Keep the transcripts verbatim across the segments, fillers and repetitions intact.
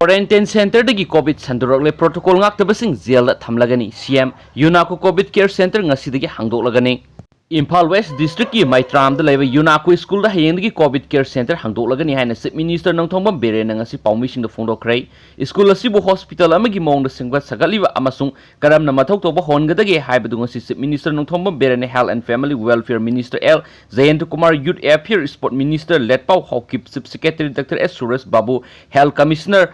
Quarantine centreꯗꯒꯤ COVID ꯁꯟꯗꯣꯔꯛꯂꯦ, protocol ꯉꯥꯛꯇꯕꯁꯤꯡ jailꯗ ꯊꯝꯂꯒꯅꯤ꯫ CM, UNACO COVID care centre ꯉꯁꯤꯗꯒꯤ ꯍꯥꯡꯗꯣꯛꯂꯒꯅꯤ꯫ Imphal West Districtꯀꯤ ꯃꯩꯇ꯭ꯔꯥꯝꯗ ꯂꯩꯕ UNACO schoolꯗ ꯍꯌꯦꯡꯗꯒꯤ COVID care centre ꯍꯥꯡꯗꯣꯛꯂꯒꯅꯤ ꯍꯥꯏꯅ Chief Minister Nongthombam ꯕꯤꯔꯦꯟꯅ ꯉꯁꯤ ꯄꯥꯎꯃꯤꯁꯤꯡꯗ ꯐꯣꯡꯗꯣꯛꯈ꯭ꯔꯦ꯫ School ꯑꯁꯤꯕꯨ hospital ꯑꯃꯒꯤ ꯃꯑꯣꯡꯗ ꯁꯦꯝꯒꯠ ꯁꯥꯒꯠꯂꯤꯕ ꯑꯃꯁꯨꯡ ꯀꯔꯝꯅ ꯃꯊꯧ ꯇꯧꯕ ꯍꯧꯍꯟꯒꯗꯒꯦ ꯍꯥꯏꯕꯗꯨ ꯉꯁꯤ Chief Minister ꯅꯣꯡꯊꯣꯝꯕꯝ ꯕꯤꯔꯦꯟꯅ Health and Family Welfare Minister L Jayanta Kumar, Youth Affairs, Sport Minister Letpao Haokip, Chief Secretary Doctor S Suresh Babu, Health Commissioner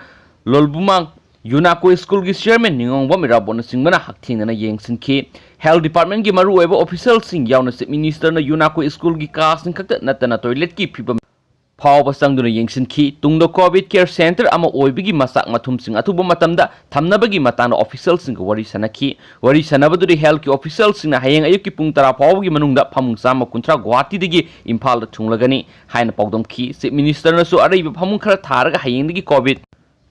Lolbumang, UNACO schoolꯒꯤ chairman ꯅꯤꯉꯣꯡꯕꯝ ꯏꯔꯥꯕꯣꯠꯅꯆꯤꯡꯕꯅ ꯍꯛꯊꯦꯡꯅꯅ ꯌꯦꯡꯁꯤꯟꯈꯤ꯫ Health departmentꯀꯤ ꯃꯔꯨꯑꯣꯏꯕ officialꯁꯤꯡ ꯌꯥꯎꯅ Chief Ministerꯅ UNACO schoolꯒꯤ classꯁꯤꯡ ꯈꯛꯇ ꯅꯠꯇꯅ toiletꯀꯤ ꯐꯤꯕꯝ ꯐꯥꯎꯕ ꯆꯪꯗꯨꯅ ꯌꯦꯡꯁꯤꯟꯈꯤ꯫ ꯇꯨꯡꯗ COVID care centre ꯑꯃ ꯑꯣꯏꯕꯒꯤ ꯃꯆꯥꯛ ꯃꯊꯨꯝꯁꯤꯡ ꯑꯊꯨꯕ ꯃꯇꯝꯗ ꯊꯝꯅꯕꯒꯤ ꯃꯇꯥꯡꯗ officialꯁꯤꯡꯒ ꯋꯥꯔꯤ ꯁꯥꯟꯅꯈꯤ꯫ ꯋꯥꯔꯤ ꯁꯥꯟꯅꯕꯗꯨꯗꯤ healthꯀꯤ officialꯁꯤꯡꯅ ꯍꯌꯦꯡ ꯑꯌꯨꯛꯀꯤ ꯄꯨꯡ ꯇꯔꯥ ꯐꯥꯎꯕꯒꯤ ꯃꯅꯨꯡꯗ ꯐꯃꯨꯡ ꯆꯥꯝꯃ ꯀꯨꯟꯊ꯭ꯔꯥ ꯒꯨꯋꯥꯍꯥꯇꯤꯗꯒꯤ ꯏꯝꯐꯥꯜꯗ ꯊꯨꯡꯂꯒꯅꯤ ꯍꯥꯏꯅ ꯄꯥꯎꯗꯝꯈꯤ꯫ Chief Ministerꯅꯁꯨ ꯑꯔꯩꯕ ꯐꯃꯨꯡ ꯈꯔ ꯊꯥꯔꯒ ꯍꯌꯦꯡꯗꯒꯤ COVID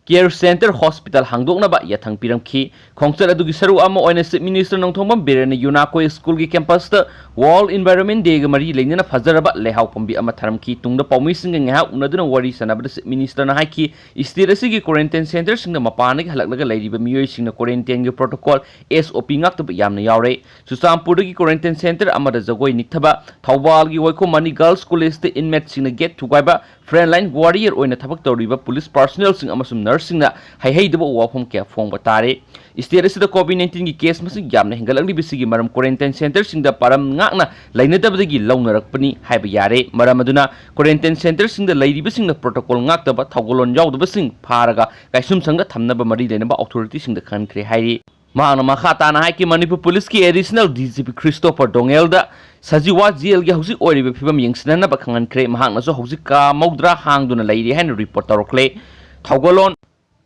care centre hospital ꯍꯥꯡꯗꯣꯛꯅꯕ ꯌꯥꯊꯪ ꯄꯤꯔꯝꯈꯤ꯫ ꯈꯣꯡꯆꯠ ꯑꯗꯨꯒꯤ ꯁꯔꯨꯛ ꯑꯃ ꯑꯣꯏꯅ Chief Minister Nongthombam ꯕꯤꯔꯦꯟꯅ UNACO schoolꯒꯤ campusꯇ World Environment Dayꯒ ꯃꯔꯤ ꯂꯩꯅꯅ ꯐꯖꯔꯕ ꯂꯩꯍꯥꯎ ꯄꯥꯝꯕꯤ ꯑꯃ ꯊꯥꯔꯝꯈꯤ꯫ ꯇꯨꯡꯗ ꯄꯥꯎꯃꯤꯁꯤꯡꯒ ꯉꯥꯏꯍꯥꯛ ꯎꯅꯗꯨꯅ ꯋꯥꯔꯤ ꯁꯥꯟꯅꯕꯗ Chief Ministerꯅ ꯍꯥꯏꯈꯤ, state ꯑꯁꯤꯒꯤ quarantine centreꯁꯤꯡꯗ ꯃꯄꯥꯟꯗꯒꯤ ꯍꯜꯂꯛꯂꯒ ꯂꯩꯔꯤꯕ ꯃꯤꯑꯣꯏꯁꯤꯡꯅ quarantineꯒꯤ protocol, SOP ꯉꯥꯛꯇꯕ ꯌꯥꯝꯅ ꯌꯥꯎꯔꯦ꯫ ꯆꯨꯔꯆꯥꯟꯄꯨꯔꯗꯒꯤ quarantine centre ꯑꯃꯗ ꯖꯒꯣꯏ ꯅꯤꯛꯊꯕ, ꯊꯧꯕꯥꯜꯒꯤ ꯋꯥꯏꯈꯣꯝ ꯃꯅꯤ Girls Collegeꯇ inmateꯁꯤꯡꯅ gate ꯊꯨꯒꯥꯏꯕ, frontline warrior ꯑꯣꯏꯅ ꯊꯕꯛ ꯇꯧꯔꯤꯕ police personnelꯁꯤꯡ ꯑꯃꯁꯨꯡ nurseꯁꯤꯡꯅ ꯍꯩꯍꯩꯗꯕ ꯋꯥꯐꯝ ꯀꯌꯥ ꯐꯣꯡꯕ ꯇꯥꯔꯦ꯫ State ꯑꯁꯤꯗ COVID nineteenꯒꯤ case ꯃꯁꯤꯡ ꯌꯥꯝꯅ ꯍꯦꯟꯒꯠꯂꯛꯂꯤꯕꯁꯤꯒꯤ ꯃꯔꯝ quarantine centreꯁꯤꯡꯗ ꯄꯔꯝ ꯉꯥꯛꯅ ꯂꯩꯅꯗꯕꯗꯒꯤ ꯂꯧꯅꯔꯛꯄꯅꯤ ꯍꯥꯏꯕ ꯌꯥꯔꯦ꯫ ꯃꯔꯝ ꯑꯗꯨꯅ quarantine centreꯁꯤꯡꯗ ꯂꯩꯔꯤꯕꯁꯤꯡꯅ protocol ꯉꯥꯛꯇꯕ, ꯊꯧꯒꯜꯂꯣꯟ ꯌꯥꯎꯗꯕꯁꯤꯡ ꯐꯥꯔꯒ ꯀꯥꯏꯁꯨꯝꯁꯪꯒ ꯊꯝꯅꯕ ꯃꯔꯤ ꯂꯩꯅꯕ authorityꯁꯤꯡꯗ ꯈꯪꯍꯟꯈ꯭ꯔꯦ ꯍꯥꯏꯔꯤ꯫ ꯃꯍꯥꯛꯅ ꯃꯈꯥ ꯇꯥꯅ ꯍꯥꯏꯈꯤ, Manipur policeꯀꯤ additional DGP Christopher Dongel ꯗ ꯁꯖꯤꯋꯥ jailꯒꯤ ꯍꯧꯖꯤꯛ ꯑꯣꯏꯔꯤꯕ ꯐꯤꯕꯝ ꯌꯦꯡꯁꯤꯟꯅꯅꯕ ꯈꯪꯍꯟꯈ꯭ꯔꯦ꯫ ꯃꯍꯥꯛꯅꯁꯨ ꯍꯧꯖꯤꯛ ꯀꯥ ꯃꯧꯗ꯭ꯔꯥ ꯍꯥꯡꯗꯨꯅ ꯂꯩꯔꯤ ꯍꯥꯏꯅ report ꯇꯧꯔꯛꯂꯦ꯫ ꯊꯧꯒꯜꯂꯣꯟ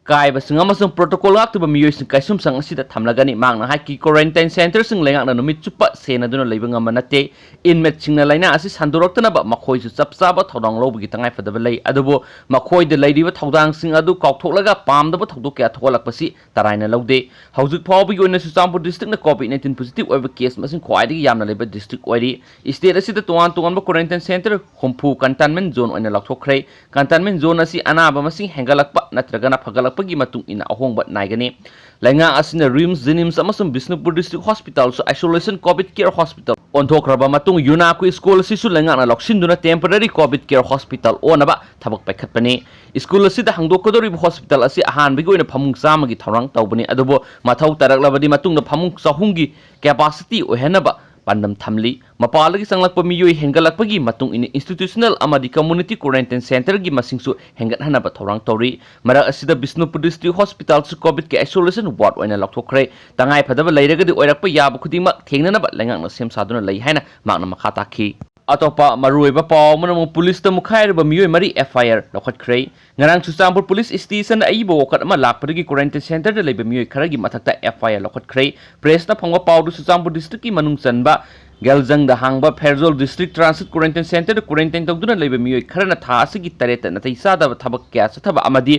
ꯀꯥꯏꯕꯁꯤꯡ ꯑꯃꯁꯨꯡ protocol ꯉꯥꯛꯇꯕ ꯃꯤꯑꯣꯏꯁꯤꯡ ꯀꯩꯁꯨꯝꯁꯪ ꯑꯁꯤꯗ ꯊꯝꯂꯒꯅꯤ꯫ ꯃꯍꯥꯛꯅ ꯍꯥꯏꯈꯤ, quarantine centreꯁꯤꯡ ꯂꯩꯉꯥꯛꯅ ꯅꯨꯃꯤꯠ ꯆꯨꯞꯄ ꯁꯦꯟꯅꯗꯨꯅ ꯂꯩꯕ ꯉꯝꯕ ꯅꯠꯇꯦ꯫ Inmateꯁꯤꯡꯅ ꯂꯥꯏꯅꯥ ꯑꯁꯤ ꯁꯟꯗꯣꯔꯛꯇꯅꯕ ꯃꯈꯣꯏꯁꯨ ꯆꯞ ꯆꯥꯕ ꯊꯧꯗꯥꯡ ꯂꯧꯕꯒꯤ ꯇꯉꯥꯏꯐꯗꯕ ꯂꯩ꯫ ꯑꯗꯨꯕꯨ ꯃꯈꯣꯏꯗ ꯂꯩꯔꯤꯕ ꯊꯧꯗꯥꯡꯁꯤꯡ ꯑꯗꯨ ꯀꯥꯎꯊꯣꯛꯂꯒ ꯄꯥꯝꯗꯕ ꯊꯧꯗꯣꯛ ꯀꯌꯥ ꯊꯣꯛꯍꯜꯂꯛꯄꯁꯤ ꯇꯔꯥꯏꯅ ꯂꯧꯗꯦ꯫ ꯍꯧꯖꯤꯛ ꯐꯥꯎꯕꯒꯤ ꯑꯣꯏꯅ ꯆꯨꯔꯆꯥꯟꯄꯨꯔ districtꯅ COVID nineteen positive ꯑꯣꯏꯕ case ꯃꯁꯤꯡ ꯈ꯭ꯋꯥꯏꯗꯒꯤ ꯌꯥꯝꯅ ꯂꯩꯕ district ꯑꯣꯏꯔꯤ꯫ State ꯑꯁꯤꯗ ꯇꯣꯉꯥꯟ ꯇꯣꯉꯥꯟꯕ quarantine centre ꯍꯨꯝꯐꯨ containment zone ꯑꯣꯏꯅ ꯂꯥꯎꯊꯣꯛꯈ꯭ꯔꯦ꯫ Containment zone ꯑꯁꯤ ꯑꯅꯥꯕ ꯃꯁꯤꯡ ꯍꯦꯟꯒꯠꯂꯛꯄ ꯅꯠꯇ꯭ꯔꯒꯅ ꯐꯒꯠꯂꯛꯄꯒꯤ ꯃꯇꯨꯡ ꯏꯟꯅ ꯑꯍꯣꯡꯕ ꯅꯥꯏꯒꯅꯤ꯫ ꯂꯩꯉꯥꯛ ꯑꯁꯤꯅ RIMS, JNIMS ꯑꯃꯁꯨꯡ Bishnupur district hospitalꯁꯨ isolation COVID care hospital ꯑꯣꯟꯊꯣꯛꯈ꯭ꯔꯕ ꯃꯇꯨꯡ, ꯌꯨꯅꯥꯀꯣ school ꯑꯁꯤꯁꯨ ꯂꯩꯉꯥꯛꯅ ꯂꯧꯁꯤꯟꯗꯨꯅ temporary COVID care hospital ꯑꯣꯟꯅꯕ ꯊꯕꯛ ꯄꯥꯏꯈꯠꯄꯅꯤ꯫ School ꯑꯁꯤꯗ ꯍꯥꯡꯗꯣꯛꯀꯗꯧꯔꯤꯕ hospital ꯑꯁꯤ ꯑꯍꯥꯟꯕꯒꯤ ꯑꯣꯏꯅ ꯐꯃꯨꯡ ꯆꯥꯝꯃꯒꯤ ꯊꯧꯔꯥꯡ ꯇꯧꯕꯅꯤ, ꯑꯗꯨꯕꯨ ꯃꯊꯧ ꯇꯥꯔꯛꯂꯕꯗꯤ ꯃꯇꯨꯡꯗ ꯐꯃꯨꯡ ꯆꯍꯨꯝꯒꯤ capacity ꯑꯣꯏꯍꯟꯅꯕ ꯄꯥꯟꯗꯝ ꯊꯝꯂꯤ꯫ ꯃꯄꯥꯟꯗꯒꯤ ꯆꯪꯂꯛꯄ ꯃꯤꯑꯣꯏ ꯍꯦꯟꯒꯠꯂꯛꯄꯒꯤ ꯃꯇꯨꯡ ꯏꯟꯅ institutional ꯑꯃꯗꯤ community quarantine centreꯒꯤ ꯃꯁꯤꯡꯁꯨ ꯍꯦꯟꯒꯠꯍꯟꯅꯕ ꯊꯧꯔꯥꯡ ꯇꯧꯔꯤ꯫ ꯃꯔꯛ ꯑꯁꯤꯗ ꯕꯤꯁꯅꯨꯄꯨꯔ district hospitalꯁꯨ COVIDꯀꯤ isolation ward ꯑꯣꯏꯅ ꯂꯥꯎꯊꯣꯛꯈ꯭ꯔꯦ꯫ ꯇꯉꯥꯏ ꯐꯗꯕ ꯂꯩꯔꯒꯗꯤ ꯑꯣꯏꯔꯛꯄ ꯌꯥꯕ ꯈꯨꯗꯤꯡꯃꯛ ꯊꯦꯡꯅꯅꯕ ꯂꯩꯉꯥꯛꯅ ꯁꯦꯝ ꯁꯥꯗꯨꯅ ꯂꯩ ꯍꯥꯏꯅ ꯃꯍꯥꯛꯅ ꯃꯈꯥ ꯇꯥꯈꯤ꯫ ꯑꯇꯣꯞꯄ ꯃꯔꯨꯑꯣꯏꯕ ꯄꯥꯎ ꯑꯃꯅ ꯑꯃꯨꯛ ꯄꯨꯂꯤꯁꯇ ꯃꯨꯛꯈꯥꯏꯔꯨꯕ ꯃꯤꯑꯣꯏ ꯃꯔꯤ FIR ꯂꯧꯈꯠꯈ꯭ꯔꯦ꯫ ꯉꯔꯥꯡ ꯆꯨꯔꯆꯥꯟꯄꯨꯔ ꯄꯨꯂꯤꯁ stationꯗ ꯑꯏꯕ ꯋꯥꯀꯠ ꯑꯃ ꯂꯥꯛꯄꯗꯒꯤ quarantine centreꯗ ꯂꯩꯕ ꯃꯤꯑꯣꯏ ꯈꯔꯒꯤ ꯃꯊꯛꯇ FIR ꯂꯧꯈꯠꯈ꯭ꯔꯦ꯫ Pressꯅ ꯐꯪꯕ ꯄꯥꯎꯗ ꯆꯨꯔꯆꯥꯟꯄꯨꯔ districtꯀꯤ ꯃꯅꯨꯡ ꯆꯟꯕ ꯒꯦꯜꯖꯪꯗ ꯍꯥꯡꯕ Pherzawl district transit quarantine centreꯗ quarantine ꯇꯧꯗꯨꯅ ꯂꯩꯕ ꯃꯤꯑꯣꯏ ꯈꯔꯅ ꯊꯥ ꯑꯁꯤꯒꯤ ꯇꯔꯦꯠꯇ ꯅꯥꯇꯩ ꯆꯥꯗꯕ ꯊꯕꯛ ꯀꯌꯥ ꯆꯠꯊꯕ ꯑꯃꯗꯤ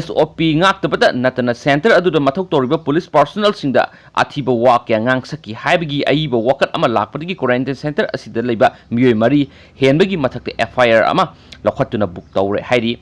SOP ꯉꯥꯛꯇꯕꯇ ꯅꯠꯇꯅ centre ꯑꯗꯨꯗ ꯃꯊꯧ ꯇꯧꯔꯤꯕ ꯄꯨꯂꯤꯁ personnelꯁꯤꯡꯗ ꯑꯊꯤꯕ ꯋꯥ ꯀꯌꯥ ꯉꯥꯡꯁꯛꯈꯤ ꯍꯥꯏꯕꯒꯤ ꯑꯏꯕ ꯋꯥꯀꯠ ꯑꯃ ꯂꯥꯛꯄꯗꯒꯤ quarantine centre ꯑꯁꯤꯗ ꯂꯩꯕ ꯃꯤꯑꯣꯏ ꯃꯔꯤ ꯍꯦꯟꯕꯒꯤ ꯃꯊꯛꯇ FIR ꯑꯃ ꯂꯧꯈꯠꯇꯨꯅ book ꯇꯧꯔꯦ ꯍꯥꯏꯔꯤ꯫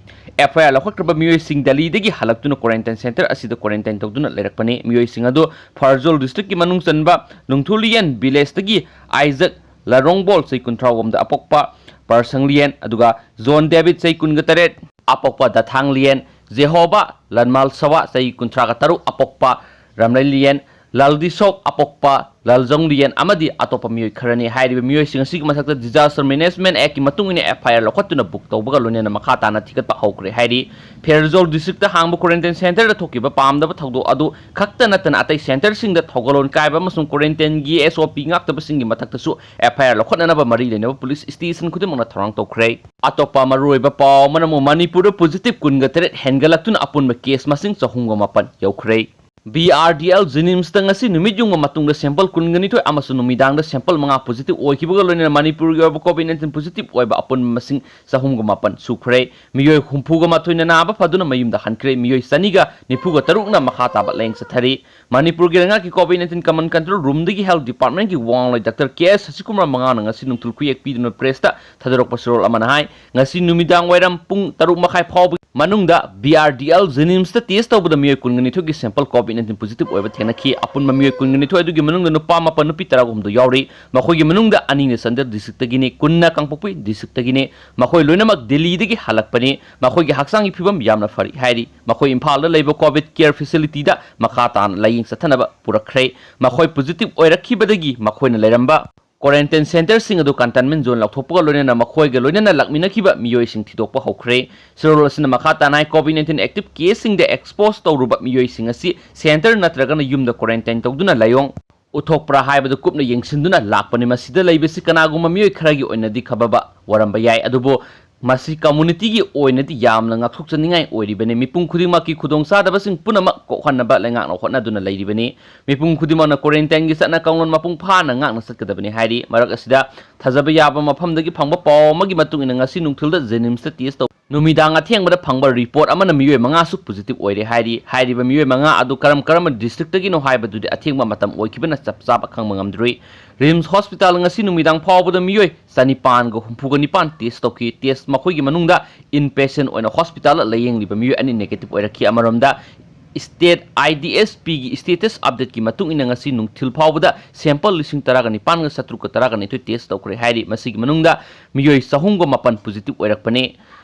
FIR ꯂꯧꯈꯠꯈ꯭ꯔꯕ ꯃꯤꯑꯣꯏꯁꯤꯡ ꯗꯦꯜꯂꯤꯗꯒꯤ ꯍꯜꯂꯛꯇꯨꯅ quarantine centre ꯑꯁꯤꯗ quarantine ꯇꯧꯗꯨꯅ ꯂꯩꯔꯛꯄꯅꯤ꯫ ꯃꯤꯑꯣꯏꯁꯤꯡ ꯑꯗꯨ ꯐꯔꯖꯣꯜ districtꯀꯤ ꯃꯅꯨꯡ ꯆꯟꯕ ꯂꯨꯡꯊꯨꯂꯤꯌꯟ villageꯇꯒꯤ ꯑꯥꯏꯖꯛ ꯂꯥꯔꯣꯡꯕꯣꯜ ꯆꯍꯤ ꯀꯨꯟꯊ꯭ꯔꯥ ꯑꯍꯨꯝꯗ ꯑꯄꯣꯛꯄ ꯄꯔꯁꯪꯂꯤꯌꯟ, ꯑꯗꯨꯒ ꯖꯣꯟ ꯗꯦꯕꯤꯠ ꯆꯍꯤ ꯀꯨꯟꯒ ꯇꯔꯦꯠ ꯑꯄꯣꯛꯄ ꯗꯊꯥꯡꯂꯤꯌꯟ, ꯖꯦꯍꯣꯕꯥ ꯂꯟꯃꯥꯜ ꯁꯋꯥ ꯆꯍꯤ ꯀꯨꯟꯊ꯭ꯔꯥꯒ ꯇꯔꯨꯛ ꯑꯄꯣꯛꯄ ꯔꯝꯂꯩꯂꯤꯌꯟ, ꯂꯜꯗꯤꯁꯣꯛ ꯑꯄꯣꯛꯄ, ꯂꯜꯖꯣꯡꯂꯤꯌꯦꯟ ꯑꯃꯗꯤ ꯑꯇꯣꯞꯄ ꯃꯤꯑꯣꯏ ꯈꯔꯅꯤ꯫ ꯍꯥꯏꯔꯤꯕ ꯃꯤꯑꯣꯏꯁꯤꯡ ꯑꯁꯤꯒꯤ ꯃꯊꯛꯇ Disaster Management Act ꯀꯤ ꯃꯇꯨꯡ ꯏꯟꯅ F I R ꯂꯧꯈꯠꯇꯨꯅ book ꯇꯧꯕꯒ ꯂꯣꯏꯅꯅ ꯃꯈꯥ ꯇꯥꯅ ꯊꯤꯒꯠꯄ ꯍꯧꯈ꯭ꯔꯦ ꯍꯥꯏꯔꯤ꯫ ꯐꯦꯔꯖꯣꯜ district ꯇ ꯍꯥꯡꯕ quarantine center ꯗ ꯊꯣꯛꯈꯤꯕ ꯄꯥꯝꯗꯕ ꯊꯧꯗꯣꯛ ꯑꯗꯨ ꯈꯛꯇ ꯅꯠꯇꯅ ꯑꯇꯩ center ꯁꯤꯡꯗ ꯊꯧꯒꯜꯂꯣꯟ ꯀꯥꯏꯕ ꯑꯃꯁꯨꯡ quarantine ꯒꯤ S O P ꯉꯥꯛꯇꯕꯁꯤꯡꯒꯤ ꯃꯊꯛꯇꯁꯨ F I R ꯂꯧꯈꯠꯅꯅꯕ ꯃꯔꯤ ꯂꯩꯅꯕ police station ꯈꯨꯗꯤꯡꯃꯛꯅ ꯊꯧꯔꯥꯡ ꯇꯧꯈ꯭ꯔꯦ꯫ ꯑꯇꯣꯞꯄ ꯃꯔꯨꯑꯣꯏꯕ ꯄꯥꯎ ꯑꯃꯅ ꯑꯃꯨꯛ ꯃꯅꯤꯄꯨꯔꯗ positive ꯀꯨꯟꯒ ꯇꯔꯦꯠ ꯍꯦꯟꯒꯠꯂꯛꯇꯨꯅ ꯑꯄꯨꯟꯕ case ꯃꯁꯤꯡ ꯆꯍꯨꯝꯒ ꯃꯥꯄꯟ ꯌꯧꯈ꯭ꯔꯦ꯫ B R D L JNIMS ꯇ ꯉꯁꯤ ꯅꯨꯃꯤꯠ ꯌꯨꯡꯕ ꯃꯇꯨꯡꯗ sample ꯀꯨꯟꯒ ꯅꯤꯊꯣꯏ ꯑꯃꯁꯨꯡ ꯅꯨꯃꯤꯗꯥꯡꯗ sample ꯃꯉꯥ positive ꯑꯣꯏꯈꯤꯕꯒ ꯂꯣꯏꯅꯅ ꯃꯅꯤꯄꯨꯔꯒꯤ ꯑꯣꯏꯕ COVID nineteen positive ꯑꯣꯏꯕ ꯑꯄꯨꯟꯕ ꯃꯁꯤꯡ ꯆꯍꯨꯝꯒ ꯃꯥꯄꯟ ꯁꯨꯈ꯭ꯔꯦ꯫ ꯃꯤꯑꯣꯏ ꯍꯨꯝꯐꯨꯒ ꯃꯥꯊꯣꯏꯅ ꯅꯥꯕ ꯐꯗꯨꯅ ꯃꯌꯨꯝꯗ ꯍꯟꯈ꯭ꯔꯦ꯫ ꯃꯤꯑꯣꯏ ꯆꯅꯤꯒ ꯅꯤꯐꯨꯒ ꯇꯔꯨꯛꯅ ꯃꯈꯥ ꯇꯥꯕ ꯂꯥꯌꯦꯡ ꯆꯠꯊꯔꯤ꯫ ꯃꯅꯤꯄꯨꯔꯒꯤ ꯂꯩꯉꯥꯛꯀꯤ COVID nineteen command control room ꯗꯒꯤ health department ꯀꯤ ꯋꯥ ꯉꯥꯡꯂꯣꯏ Doctor K S ꯁꯁꯤꯀꯨꯃꯥꯔ ꯃꯉꯥꯅ ꯉꯁꯤ ꯅꯨꯡꯊꯤꯜ ꯈꯨꯌꯦꯛ ꯄꯤꯗꯨꯅ press ꯇ ꯊꯥꯗꯣꯔꯛꯄ ꯁꯤꯔꯣꯜ ꯑꯃꯅ ꯍꯥꯏ, ꯉꯁꯤ ꯅꯨꯃꯤꯗꯥꯡ ꯋꯥꯏꯔꯝ ꯄꯨꯡ ꯇꯔꯨꯛ ꯃꯈꯥꯏ ꯐꯥꯎꯕꯒꯤ ꯃꯅꯨꯡꯗ B R D L JNIMS ꯇ test ꯇꯧꯕꯗ ꯃꯤꯑꯣꯏ ꯀꯨꯟꯒ ꯅꯤꯊꯣꯏꯒꯤ sample COVID nineteen positive ꯑꯣꯏꯕ ꯊꯦꯡꯅꯈꯤ꯫ ꯑꯄꯨꯟꯕ ꯃꯤꯑꯣꯏ ꯀꯨꯟꯒ ꯅꯤꯊꯣꯏ ꯑꯗꯨꯒꯤ ꯃꯅꯨꯡꯗ ꯅꯨꯄꯥ ꯃꯥꯄꯟ, ꯅꯨꯄꯤ ꯇꯔꯥꯍꯨꯝꯗꯣꯏ ꯌꯥꯎꯔꯤ꯫ ꯃꯈꯣꯏꯒꯤ ꯃꯅꯨꯡꯗ ꯑꯅꯤꯅ ꯆꯥꯟꯗꯦꯜ district ꯇꯒꯤꯅꯤ, ꯀꯨꯟꯅ ꯀꯥꯡꯄꯣꯛꯄꯤ district ꯇꯒꯤꯅꯤ꯫ ꯃꯈꯣꯏ ꯂꯣꯏꯅꯃꯛ ꯗꯤꯜꯂꯤꯗꯒꯤ ꯍꯜꯂꯛꯄꯅꯤ꯫ ꯃꯈꯣꯏꯒꯤ ꯍꯛꯆꯥꯡꯒꯤ ꯐꯤꯕꯝ ꯌꯥꯝꯅ ꯐꯔꯤ ꯍꯥꯏꯔꯤ꯫ ꯃꯈꯣꯏ ꯏꯝꯐꯥꯜꯗ ꯂꯩꯕ COVID care facility ꯗ ꯃꯈꯥ ꯇꯥꯅ ꯂꯥꯌꯦꯡ ꯆꯠꯊꯅꯕ ꯄꯨꯔꯛꯈ꯭ꯔꯦ꯫ ꯃꯈꯣꯏ positive ꯑꯣꯏꯔꯛꯈꯤꯕꯗꯒꯤ ꯃꯈꯣꯏꯅ ꯂꯩꯔꯝꯕ quarantine center ꯁꯤꯡ ꯑꯗꯨ containment zone ꯂꯥꯎꯊꯣꯛꯄꯒ ꯂꯣꯏꯅꯅ ꯃꯈꯣꯏꯒ ꯂꯣꯏꯅꯅ ꯂꯥꯛꯃꯤꯟꯅꯈꯤꯕ ꯃꯤꯑꯣꯏꯁꯤꯡ ꯊꯤꯗꯣꯛꯄ ꯍꯧꯈ꯭ꯔꯦ꯫ ꯁꯤꯔꯣꯜ ꯑꯁꯤꯅ ꯃꯈꯥ ꯇꯥꯅ ꯍꯥꯏ, COVID nineteen active case ꯁꯤꯡꯗ expose ꯇꯧꯔꯨꯕ ꯃꯤꯑꯣꯏꯁꯤꯡ ꯑꯁꯤ center ꯅꯠꯇ꯭ꯔꯒꯅ ꯌꯨꯝꯗ quarantine ꯇꯧꯗꯨꯅ ꯂꯥꯌꯣꯡ ꯎꯠꯊꯣꯛꯄ꯭ꯔꯥ ꯍꯥꯏꯕꯗꯨ ꯀꯨꯞꯅ ꯌꯦꯡꯁꯤꯟꯗꯨꯅ ꯂꯥꯛꯄꯅꯤ꯫ ꯃꯁꯤꯗ ꯂꯩꯕꯁꯤ ꯀꯅꯥꯒꯨꯝꯕ ꯃꯤꯑꯣꯏ ꯈꯔꯒꯤ ꯑꯣꯏꯅꯗꯤ ꯈꯕꯕ ꯑꯣꯏꯔꯝꯕ ꯌꯥꯏ, ꯑꯗꯨꯕꯨ ꯃꯁꯤ community ꯒꯤ ꯑꯣꯏꯅꯗꯤ ꯌꯥꯝꯅ ꯉꯥꯛꯊꯣꯛꯆꯅꯤꯡꯉꯥꯏ ꯑꯣꯏꯔꯤꯕꯅꯤ꯫ ꯃꯤꯄꯨꯝ ꯈꯨꯗꯤꯡꯃꯛꯀꯤ ꯈꯨꯗꯣꯡꯆꯥꯗꯕꯁꯤꯡ ꯄꯨꯝꯅꯃꯛ ꯀꯣꯛꯍꯟꯅꯕ ꯂꯩꯉꯥꯛꯅ ꯍꯣꯠꯅꯗꯨꯅ ꯂꯩꯔꯤꯕꯅꯤ꯫ ꯃꯤꯄꯨꯝ ꯈꯨꯗꯤꯡꯃꯛꯅ quarantine ꯒꯤ ꯆꯠꯅ ꯀꯥꯡꯂꯣꯟ ꯃꯄꯨꯡ ꯐꯥꯅ ꯉꯥꯛꯅ ꯆꯠꯀꯗꯕꯅꯤ ꯍꯥꯏꯔꯤ꯫ ꯃꯔꯛ ꯑꯁꯤꯗ ꯊꯥꯖꯕ ꯌꯥꯕ ꯃꯐꯝꯗꯒꯤ ꯐꯪꯕ ꯄꯥꯎ ꯑꯃꯒꯤ ꯃꯇꯨꯡ ꯏꯟꯅ ꯉꯁꯤ ꯅꯨꯡꯊꯤꯜꯗ JNIMS ꯇ test ꯇꯧ ꯅꯨꯃꯤꯗꯥꯡ ꯑꯊꯦꯡꯕꯗ ꯐꯪꯕ report ꯑꯃꯅ ꯃꯤꯑꯣꯏ ꯃꯉꯥꯁꯨ positive ꯑꯣꯏꯔꯦ ꯍꯥꯏꯔꯤ꯫ ꯍꯥꯏꯔꯤꯕ ꯃꯤꯑꯣꯏ ꯃꯉꯥ ꯑꯗꯨ ꯀꯔꯝ ꯀꯔꯝꯕ district ꯇꯒꯤꯅꯣ ꯍꯥꯏꯕꯗꯨꯗꯤ ꯑꯊꯦꯡꯕ ꯃꯇꯝ ꯑꯣꯏꯈꯤꯕꯅ ꯆꯞ ꯆꯥꯕ ꯈꯪꯕ ꯉꯝꯗ꯭ꯔꯤ꯫ RIMS hospital ꯉꯁꯤ ꯅꯨꯃꯤꯗꯥꯡ ꯐꯥꯎꯕꯗ ꯃꯤꯑꯣꯏ ꯆꯅꯤꯄꯥꯟꯒ ꯍꯨꯝꯐꯨꯒ ꯅꯤꯄꯥꯟ test ꯇꯧꯈꯤ꯫ Test ꯃꯈꯣꯏꯒꯤ ꯃꯅꯨꯡꯗ inpatient ꯑꯣꯏꯅ hospital ꯂꯥꯌꯦꯡꯂꯤꯕ ꯃꯤꯑꯣꯏ ꯑꯅꯤ negative ꯑꯣꯏꯔꯛꯈꯤ꯫ ꯑꯃꯔꯣꯝꯗ state I D S P ꯒꯤ status update ꯀꯤ ꯃꯇꯨꯡ ꯏꯟꯅ ꯉꯁꯤ ꯅꯨꯡꯊꯤꯜ ꯐꯥꯎꯕꯗ sample ꯂꯤꯁꯤꯡ ꯇꯔꯥꯒ ꯅꯤꯄꯥꯟꯒ ꯆꯥꯇ꯭ꯔꯨꯛꯀ ꯇꯔꯥꯒ ꯅꯤꯊꯣꯏ test ꯇꯧꯈ꯭ꯔꯦ ꯍꯥꯏꯔꯤ꯫ ꯃꯁꯤꯒꯤ ꯃꯅꯨꯡꯗ ꯃꯤꯑꯣꯏ ꯆꯍꯨꯝꯒ ꯃꯥꯄꯟ positive ꯑꯣꯏꯔꯛꯄꯅꯤ꯫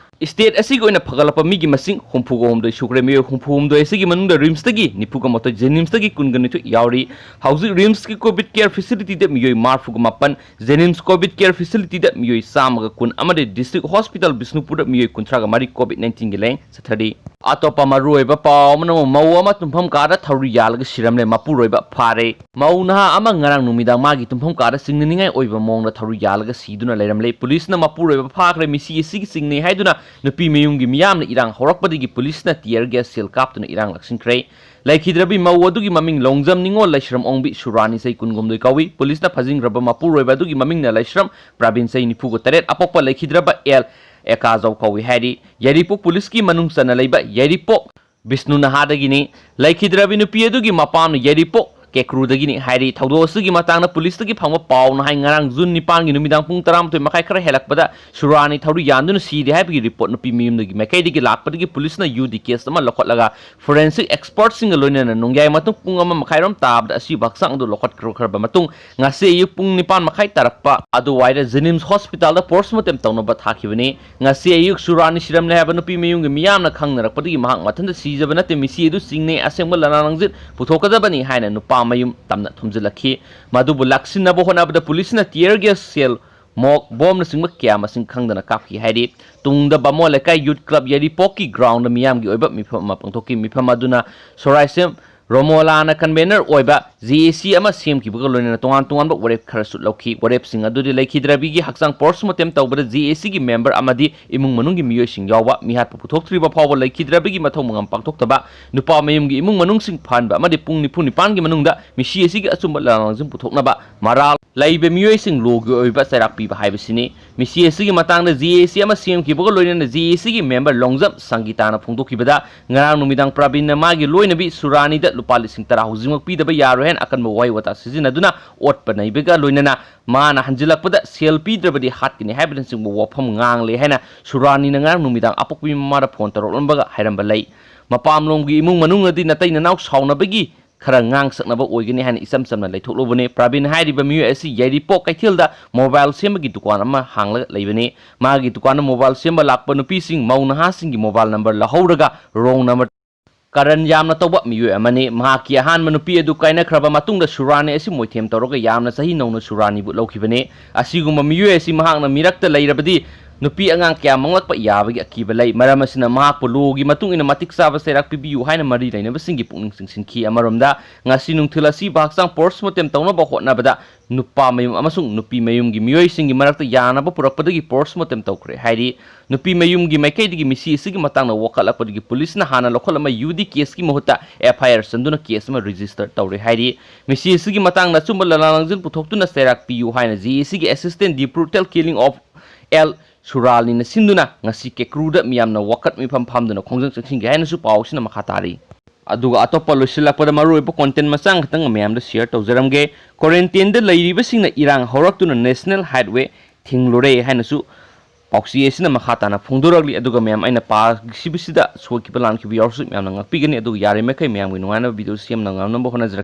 State ꯑꯁꯤꯒꯤ ꯑꯣꯏꯅ ꯐꯒꯠꯂꯛꯄ ꯃꯤꯒꯤ ꯃꯁꯤꯡ ꯍꯨꯝꯐꯨꯒ ꯍꯨꯝꯗꯣꯏ ꯁꯨꯈ꯭ꯔꯦ꯫ ꯃꯤꯑꯣꯏ ꯍꯨꯝꯐꯨ ꯍꯨꯝꯗꯣꯏ ꯑꯁꯤꯒꯤ ꯃꯅꯨꯡꯗ RIMSꯇꯒꯤ ꯅꯤꯐꯨꯒ ꯃꯥꯊꯣꯏ, JNIMSꯇꯒꯤ ꯀꯨꯟꯒ ꯅꯤꯊꯣꯏ ꯌꯥꯎꯔꯤ꯫ ꯍꯧꯖꯤꯛ RIMSꯀꯤ COVID care facilityꯗ ꯃꯤꯑꯣꯏ ꯃꯔꯤꯐꯨꯒ ꯃꯥꯄꯟ, JNIMS COVID care facilityꯗ ꯃꯤꯑꯣꯏ ꯆꯥꯝꯃꯒ ꯀꯨꯟ ꯑꯃꯗꯤ District Hospital ꯕꯤꯁꯅꯨꯄꯨꯔꯗ ꯃꯤꯑꯣꯏ ꯀꯨꯟꯊ꯭ꯔꯥꯒ ꯃꯔꯤ COVID nineteenꯒꯤ ꯂꯥꯌꯦꯡ ꯆꯠꯊꯔꯤ꯫ ꯑꯇꯣꯞꯄ ꯃꯔꯨꯑꯣꯏꯕ ꯄꯥꯎ ꯑꯃꯅ, ꯃꯧ ꯑꯃ ꯇꯨꯝꯐꯝ ꯀꯥꯗ ꯊꯧꯔꯤ ꯌꯥꯜꯂꯒ ꯁꯤꯔꯝꯂꯦ, ꯃꯄꯨꯔꯣꯏꯕ ꯐꯥꯔꯦ꯫ ꯃꯧ ꯅꯍꯥ ꯑꯃ ꯉꯔꯥꯡ ꯅꯨꯃꯤꯗꯥꯡ ꯃꯥꯒꯤ ꯇꯨꯝꯐꯝ ꯀꯥꯗ ꯆꯤꯡꯅꯅꯤꯡꯉꯥꯏ ꯑꯣꯏꯕ ꯃꯑꯣꯡꯗ ꯊꯧꯔꯤ ꯌꯥꯜꯂꯒ ꯁꯤꯗꯨꯅ ꯂꯩꯔꯝꯂꯦ꯫ ꯄꯨꯂꯤꯁꯅ ꯃꯄꯨꯔꯣꯏꯕ ꯐꯥꯈ꯭ꯔꯦ꯫ ꯃꯤꯁꯤ ꯑꯁꯤꯒꯤ ꯆꯤꯡꯅꯩ ꯍꯥꯏꯗꯨꯅ ꯅꯨꯄꯤ ꯃꯌꯨꯝꯒꯤ ꯃꯤꯌꯥꯝꯅ ꯏꯔꯥꯡ ꯍꯧꯔꯛꯄꯗꯒꯤ ꯄꯨꯂꯤꯁꯅ tear gas shell ꯀꯥꯞꯇꯨꯅ ꯏꯔꯥꯡ ꯂꯥꯛꯁꯤꯟꯈ꯭ꯔꯦ꯫ ꯂꯩꯈꯤꯗ꯭ꯔꯕꯤ ꯃꯧ ꯑꯗꯨꯒꯤ ꯃꯃꯤꯡ ꯂꯣꯡꯖꯝ ꯅꯤꯉꯣꯜ ꯂꯩꯁ꯭ꯔꯝ ꯑꯣꯡꯕꯤ ꯁꯨꯔꯥꯅꯤ, ꯆꯍꯤ ꯀꯨꯟꯍꯨꯝꯗꯣꯏ ꯀꯧꯏ꯫ ꯄꯨꯂꯤꯁꯅ ꯐꯥꯖꯤꯟꯈ꯭ꯔꯕ ꯃꯄꯨꯔꯣꯏꯕ ꯑꯗꯨꯒꯤ ꯃꯃꯤꯡꯅ ꯂꯩꯁ꯭ꯔꯝ ꯄ꯭ꯔꯕꯤꯟ, ꯆꯍꯤ ꯅꯤꯐꯨꯒ ꯇꯔꯦꯠ, ꯑꯄꯣꯛꯄ ꯂꯩꯈꯤꯗ꯭ꯔꯕ ꯑꯦꯜ ꯑꯦꯀꯥꯖꯧ ꯀꯧꯏ ꯍꯥꯏꯔꯤ꯫ ꯌꯥꯏꯔꯤꯄꯣꯛ ꯄꯨꯂꯤꯁꯀꯤ ꯃꯅꯨꯡ ꯆꯟꯅ ꯂꯩꯕ ꯌꯥꯏꯔꯤꯄꯣꯛ ꯕꯤꯁꯅꯨ ꯅꯍꯥꯗꯒꯤꯅꯤ꯫ ꯂꯩꯈꯤꯗ꯭ꯔꯕꯤ ꯅꯨꯄꯤ ꯑꯗꯨꯒꯤ ꯃꯄꯥꯝꯅ ꯌꯥꯏꯔꯤꯄꯣꯛ ꯀꯦꯀ꯭ꯔꯨꯗꯒꯤꯅꯤ ꯍꯥꯏꯔꯤ꯫ ꯊꯧꯗꯣꯛ ꯑꯁꯤꯒꯤ ꯃꯇꯥꯡꯗ ꯄꯨꯂꯤꯁꯇꯒꯤ ꯐꯪꯕ ꯄꯥꯎꯅ ꯍꯥꯏ, ꯉꯔꯥꯡ ꯖꯨꯟ ꯅꯤꯄꯥꯟꯒꯤ ꯅꯨꯃꯤꯗꯥꯡ ꯄꯨꯡ ꯇꯔꯥꯃꯥꯊꯣꯏ ꯃꯈꯥꯏ ꯈꯔ ꯍꯦꯜꯂꯛꯄꯗ ꯁꯨꯔꯥꯅꯤ ꯊꯧꯔꯤ ꯌꯥꯟꯗꯨꯅ ꯁꯤꯔꯦ ꯍꯥꯏꯕꯒꯤ report ꯅꯨꯄꯤ ꯃꯌꯨꯝꯗꯒꯤ ꯃꯥꯏꯀꯩꯗꯒꯤ ꯂꯥꯛꯄꯗꯒꯤ ꯄꯨꯂꯤꯁꯅ UD case ꯑꯃ ꯂꯧꯈꯠꯂꯒ forensic expertꯁꯤꯡꯒ ꯂꯣꯏꯅꯅ ꯅꯣꯡꯌꯥꯏ ꯃꯇꯨꯡ ꯄꯨꯡ ꯑꯃ ꯃꯈꯥꯏꯔꯣꯝ ꯇꯥꯕꯗ ꯑꯁꯤꯕ ꯍꯛꯆꯥꯡ ꯑꯗꯨ ꯂꯧꯈꯠꯈ꯭ꯔꯕ ꯃꯇꯨꯡ ꯉꯁꯤ ꯑꯌꯨꯛ ꯄꯨꯡ ꯅꯤꯄꯥꯟ ꯃꯈꯥꯏ ꯇꯥꯔꯛꯄ ꯑꯗꯨꯋꯥꯏꯗ JNIMS hospitalꯗ postmortem ꯇꯧꯅꯕ ꯊꯥꯈꯤꯕꯅꯤ꯫ ꯉꯁꯤ ꯑꯌꯨꯛ ꯁꯨꯔꯥꯅꯤ ꯁꯤꯔꯝꯂꯦ ꯍꯥꯏꯕ ꯅꯨꯄꯤ ꯃꯌꯨꯝꯒꯤ ꯃꯤꯌꯥꯝꯅ ꯈꯪꯅꯔꯛꯄꯗꯒꯤ ꯃꯍꯥꯛ ꯃꯊꯟꯇ ꯁꯤꯖꯕ ꯅꯠꯇꯦ, ꯃꯤꯁꯤ ꯑꯗꯨ ꯆꯤꯡꯅꯩ, ꯑꯁꯦꯡꯕ ꯂꯅꯥ ꯂꯥꯡꯖꯤꯠ ꯄꯨꯊꯣꯛꯀꯗꯕꯅꯤ ꯍꯥꯏꯅ ꯅꯨꯄꯥ ꯃꯌꯨꯝ ꯇꯝꯅ ꯊꯨꯝꯖꯤꯜꯂꯛꯈꯤ꯫ ꯃꯗꯨꯕꯨ ꯂꯥꯛꯁꯤꯟꯅꯕ ꯍꯣꯠꯅꯕꯗ ꯄꯨꯂꯤꯁꯅ tear gas shell, ꯃꯣꯛ ꯕꯣꯝꯅꯆꯤꯡꯕ ꯀꯌꯥ ꯃꯁꯤꯡ ꯈꯪꯗꯅ ꯀꯥꯞꯈꯤ ꯍꯥꯏꯔꯤ꯫ ꯇꯨꯡꯗ ꯕꯥꯃꯣꯟ ꯂꯩꯀꯥꯏ Youth Club ꯌꯥꯏꯔꯤꯄꯣꯛꯀꯤ groundꯗ ꯃꯤꯌꯥꯝꯒꯤ ꯑꯣꯏꯕ ꯃꯤꯐꯝ ꯑꯃ ꯄꯥꯡꯊꯣꯛꯈꯤ꯫ ꯃꯤꯐꯝ ꯑꯗꯨꯅ ꯁꯣꯔꯥꯏꯁꯦꯝ ꯔꯣꯃꯣꯂꯥꯅ convener ꯑꯣꯏꯕ JAC ꯑꯃ ꯁꯦꯝꯈꯤꯕꯒ ꯂꯣꯏꯅꯅ ꯇꯣꯉꯥꯟ ꯇꯣꯉꯥꯟꯕ ꯋꯥꯔꯦꯞ ꯈꯔꯁꯨ ꯂꯧꯈꯤ꯫ ꯋꯥꯔꯦꯞꯁꯤꯡ ꯑꯗꯨꯗꯤ ꯂꯩꯈꯤꯗ꯭ꯔꯕꯤꯒꯤ ꯍꯛꯆꯥꯡ postmortem ꯇꯧꯕꯗ JACꯒꯤ member ꯑꯃꯗꯤ ꯏꯃꯨꯡ ꯃꯅꯨꯡꯒꯤ ꯃꯤꯑꯣꯏꯁꯤꯡ ꯌꯥꯎꯕ ꯃꯤꯍꯥꯠꯄ ꯄꯨꯊꯣꯛꯇ꯭ꯔꯤꯕ ꯐꯥꯎꯕ ꯂꯩꯈꯤꯗ꯭ꯔꯕꯤꯒꯤ ꯃꯊꯧ ꯃꯉꯝ ꯄꯥꯡꯊꯣꯛꯇꯕ, ꯅꯨꯄꯥ ꯃꯌꯨꯝꯒꯤ ꯏꯃꯨꯡ ꯃꯅꯨꯡꯁꯤꯡ ꯐꯍꯟꯕ ꯑꯃꯗꯤ ꯄꯨꯡ ꯅꯤꯐꯨ ꯅꯤꯄꯥꯟꯒꯤ ꯃꯅꯨꯡꯗ ꯃꯤꯁꯤ ꯑꯁꯤꯒꯤ ꯑꯆꯨꯝꯕ ꯂꯥꯟ ꯂꯥꯡꯖꯤꯡ ꯄꯨꯊꯣꯛꯅꯕ ꯃꯔꯥꯜ ꯂꯩꯕ ꯃꯤꯑꯣꯏꯁꯤꯡ lawꯒꯤ ꯑꯣꯏꯕ ꯆꯩꯔꯥꯛ ꯄꯤꯕ ꯍꯥꯏꯕꯁꯤꯅꯤ꯫ ꯃꯤꯁꯤ ꯑꯁꯤꯒꯤ ꯃꯇꯥꯡꯗ JAC ꯑꯃ ꯁꯦꯝꯈꯤꯕꯒ ꯂꯣꯏꯅꯅ JACꯒꯤ member ꯂꯣꯡꯖꯝ ꯁꯪꯒꯤꯇꯥꯅ ꯐꯣꯡꯗꯣꯛꯈꯤꯕꯗ, ꯉꯔꯥꯡ ꯅꯨꯃꯤꯗꯥꯡ ꯄ꯭ꯔꯕꯤꯟꯅ ꯃꯥꯒꯤ ꯂꯣꯏꯅꯕꯤ ꯁꯨꯔꯥꯅꯤꯗ ꯂꯨꯄꯥ ꯂꯤꯁꯤꯡ ꯇꯔꯥ ꯍꯧꯖꯤꯛꯃꯛ ꯄꯤꯗꯕ ꯌꯥꯔꯣꯏ ꯍꯥꯏꯅ ꯑꯀꯟꯕ ꯋꯥꯍꯩ ꯋꯥꯇꯥ ꯁꯤꯖꯤꯟꯅꯗꯨꯅ ꯑꯣꯠꯄ ꯅꯩꯕꯒ ꯂꯣꯏꯅꯅ ꯃꯥꯅ ꯍꯟꯖꯤꯜꯂꯛꯄꯗ ꯁꯦꯜ ꯄꯤꯗ꯭ꯔꯕꯗꯤ ꯍꯥꯠꯀꯅꯤ ꯍꯥꯏꯕꯅꯆꯤꯡꯕ ꯋꯥꯐꯝ ꯉꯥꯡꯂꯦ ꯍꯥꯏꯅ ꯁꯨꯔꯥꯅꯤꯅ ꯉꯔꯥꯡ ꯅꯨꯃꯤꯗꯥꯡ ꯑꯄꯣꯛꯄꯤ ꯃꯃꯥꯗ phone ꯇꯧꯔꯛꯂꯝꯕꯒ ꯍꯥꯏꯔꯝꯕ ꯂꯩ꯫ ꯃꯄꯥꯝꯂꯣꯝꯒꯤ ꯏꯃꯨꯡ ꯃꯅꯨꯡꯅꯗꯤ ꯅꯇꯩ ꯅꯅꯥꯎ ꯁꯥꯎꯅꯕꯒꯤ ꯈꯔ ꯉꯥꯡꯁꯛꯅꯕ ꯑꯣꯏꯒꯅꯤ ꯍꯥꯏꯅ ꯏꯆꯝ ꯆꯝꯅ ꯂꯩꯊꯣꯛꯂꯨꯕꯅꯤ꯫ ꯄ꯭ꯔꯕꯤꯟ ꯍꯥꯏꯔꯤꯕ ꯃꯤꯑꯣꯏ ꯑꯁꯤ ꯌꯥꯏꯔꯤꯄꯣꯛ ꯀꯩꯊꯦꯜꯗ ꯃꯣꯕꯥꯏꯜ ꯁꯦꯝꯕꯒꯤ ꯗꯨꯀꯥꯟ ꯑꯃ ꯍꯥꯡꯂꯒ ꯂꯩꯕꯅꯤ꯫ ꯃꯥꯒꯤ ꯗꯨꯀꯥꯟꯗ ꯃꯣꯕꯥꯏꯜ ꯁꯦꯝꯕ ꯂꯥꯛꯄ ꯅꯨꯄꯤꯁꯤꯡ, ꯃꯧ ꯅꯍꯥꯁꯤꯡꯒꯤ ꯃꯣꯕꯥꯏꯜ ꯅꯝꯕꯔ ꯂꯧꯍꯧꯔꯒ ꯔꯣꯡ ꯅꯝꯕꯔ ꯀꯔꯟ ꯌꯥꯝꯅ ꯇꯧꯕ ꯃꯤꯑꯣꯏ ꯑꯃꯅꯤ꯫ ꯃꯍꯥꯛꯀꯤ ꯑꯍꯥꯟꯕ ꯅꯨꯄꯤ ꯑꯗꯨ ꯀꯥꯏꯅꯈ꯭ꯔꯕ ꯃꯇꯨꯡꯗ ꯁꯨꯔꯥꯅꯤ ꯑꯁꯤ ꯃꯣꯏꯊꯦꯝ ꯇꯧꯔꯒ ꯌꯥꯝꯅ ꯆꯍꯤ ꯅꯧꯅ ꯁꯨꯔꯥꯅꯤꯕꯨ ꯂꯧꯈꯤꯕꯅꯤ꯫ ꯑꯁꯤꯒꯨꯝꯕ ꯃꯤꯑꯣꯏ ꯑꯁꯤ ꯃꯍꯥꯛꯅ ꯃꯤꯔꯛꯇ ꯂꯩꯔꯕꯗꯤ ꯅꯨꯄꯤ ꯑꯉꯥꯡ ꯀꯌꯥ ꯃꯥꯡꯂꯛꯄ ꯌꯥꯕꯒꯤ ꯑꯀꯤꯕ ꯂꯩ꯫ ꯃꯔꯝ ꯑꯁꯤꯅ ꯃꯍꯥꯛꯄꯨ ꯂꯣꯒꯤ ꯃꯇꯨꯡ ꯏꯟꯅ ꯃꯇꯤꯛ ꯆꯥꯕ ꯆꯩꯔꯥꯛ ꯄꯤꯕꯤꯌꯨ ꯍꯥꯏꯅ ꯃꯔꯤ ꯂꯩꯅꯕꯁꯤꯡꯒꯤ ꯄꯨꯛꯅꯤꯡ ꯆꯤꯡꯁꯤꯟꯈꯤ꯫ ꯑꯃꯔꯣꯝꯗ, ꯉꯁꯤ ꯅꯨꯡꯊꯤꯜ ꯑꯁꯤꯕꯨ ꯍꯛꯆꯥꯡ ꯄꯣꯁꯃꯣꯔꯇꯦꯝ ꯇꯧꯅꯕ ꯍꯣꯠꯅꯕꯗ ꯅꯨꯄꯥ ꯃꯌꯨꯝ ꯑꯃꯁꯨꯡ ꯅꯨꯄꯤ ꯃꯌꯨꯝꯒꯤ ꯃꯤꯑꯣꯏꯁꯤꯡꯒꯤ ꯃꯔꯛꯇ ꯌꯥꯅꯕ ꯄꯨꯔꯛꯄꯗꯒꯤ ꯄꯣꯁꯃꯣꯔꯇꯦꯝ ꯇꯧꯈ꯭ꯔꯦ ꯍꯥꯏꯔꯤ꯫ ꯅꯨꯄꯤ ꯃꯌꯨꯝꯒꯤ ꯃꯥꯏꯀꯩꯗꯒꯤ ꯃꯤꯁꯤ ꯑꯁꯤꯒꯤ ꯃꯇꯥꯡꯗ ꯋꯥꯀꯠꯂꯛꯄꯗꯒꯤ ꯄꯨꯂꯤꯁꯅ ꯍꯥꯟꯅ ꯂꯧꯈꯠꯂꯝꯕ ꯌꯨ ꯗꯤ ꯀꯦꯁꯀꯤ ꯃꯍꯨꯠꯇ ꯑꯦꯐ ꯑꯥꯏ ꯑꯥꯔ ꯆꯟꯗꯨꯅ ꯀꯦꯁ ꯑꯃ ꯔꯦꯖꯤꯁꯇꯔ ꯇꯧꯔꯦ ꯍꯥꯏꯔꯤ꯫ ꯃꯤꯁꯤ ꯑꯁꯤꯒꯤ ꯃꯇꯥꯡꯗ ꯑꯆꯨꯝꯕ ꯂꯥꯂꯥ ꯂꯥꯡꯖꯤꯜ ꯄꯨꯊꯣꯛꯇꯨꯅ ꯆꯩꯔꯥꯛ ꯄꯤꯌꯨ ꯍꯥꯏꯅ ꯖꯤ ꯑꯦ ꯁꯤꯒꯤ assistant the brutal killing of L ꯁꯨꯔꯥꯜꯅꯤꯅ ꯁꯤꯟꯗꯨꯅ ꯉꯁꯤ ꯀꯦꯀ꯭ꯔꯨꯗ ꯃꯤꯌꯥꯝꯅ ꯋꯥꯀꯠ ꯃꯤꯐꯝ ꯐꯝꯗꯨꯅ ꯈꯣꯡꯖꯪ ꯆꯪꯁꯤꯟꯈꯤ ꯍꯥꯏꯅꯁꯨ ꯄꯥꯎꯁꯤꯅ ꯃꯈꯥ ꯇꯥꯔꯤ꯫ ꯑꯗꯨꯒ ꯑꯇꯣꯞꯄ ꯂꯣꯏꯁꯤꯜꯂꯛꯄꯗ ꯃꯔꯨꯑꯣꯏꯕ ꯀꯣꯟꯇꯦꯟ ꯃꯆꯥ ꯈꯛꯇꯪ ꯃꯌꯥꯝꯗ ꯁꯤꯌꯔ ꯇꯧꯖꯔꯝꯒꯦ꯫ ꯀ꯭ꯋꯥꯔꯦꯟꯇꯤꯟꯗ ꯂꯩꯔꯤꯕꯁꯤꯡꯅ ꯏꯔꯥꯡ ꯍꯧꯔꯛꯇꯨꯅ ꯅꯦꯁꯅꯦꯜ ꯍꯥꯏꯠꯋꯦ ꯊꯤꯡꯂꯨꯔꯦ ꯍꯥꯏꯅꯁꯨ ꯄꯥꯎꯆꯦ ꯑꯁꯤꯅ ꯃꯈꯥ ꯇꯥꯅ ꯐꯣꯡꯗꯣꯔꯛꯂꯤ꯫ ꯑꯗꯨꯒ ꯃꯌꯥꯝ, ꯑꯩꯅ ꯄꯥꯈꯤꯕꯁꯤꯗ ꯁꯣꯏꯈꯤꯕ ꯂꯥꯟꯈꯤꯕ ꯌꯥꯎꯔꯁꯨ ꯃꯌꯥꯝꯅ ꯉꯥꯛꯄꯤꯒꯅꯤ꯫ ꯑꯗꯨꯒ ꯌꯥꯔꯤꯃꯈꯩ ꯃꯌꯥꯝꯒꯤ ꯅꯨꯡꯉꯥꯏꯅꯕ ꯚꯤꯗꯤꯑꯣ ꯁꯦꯝꯅ ꯉꯝꯅꯕ ꯍꯣꯠꯅꯖꯔꯛꯀꯦ꯫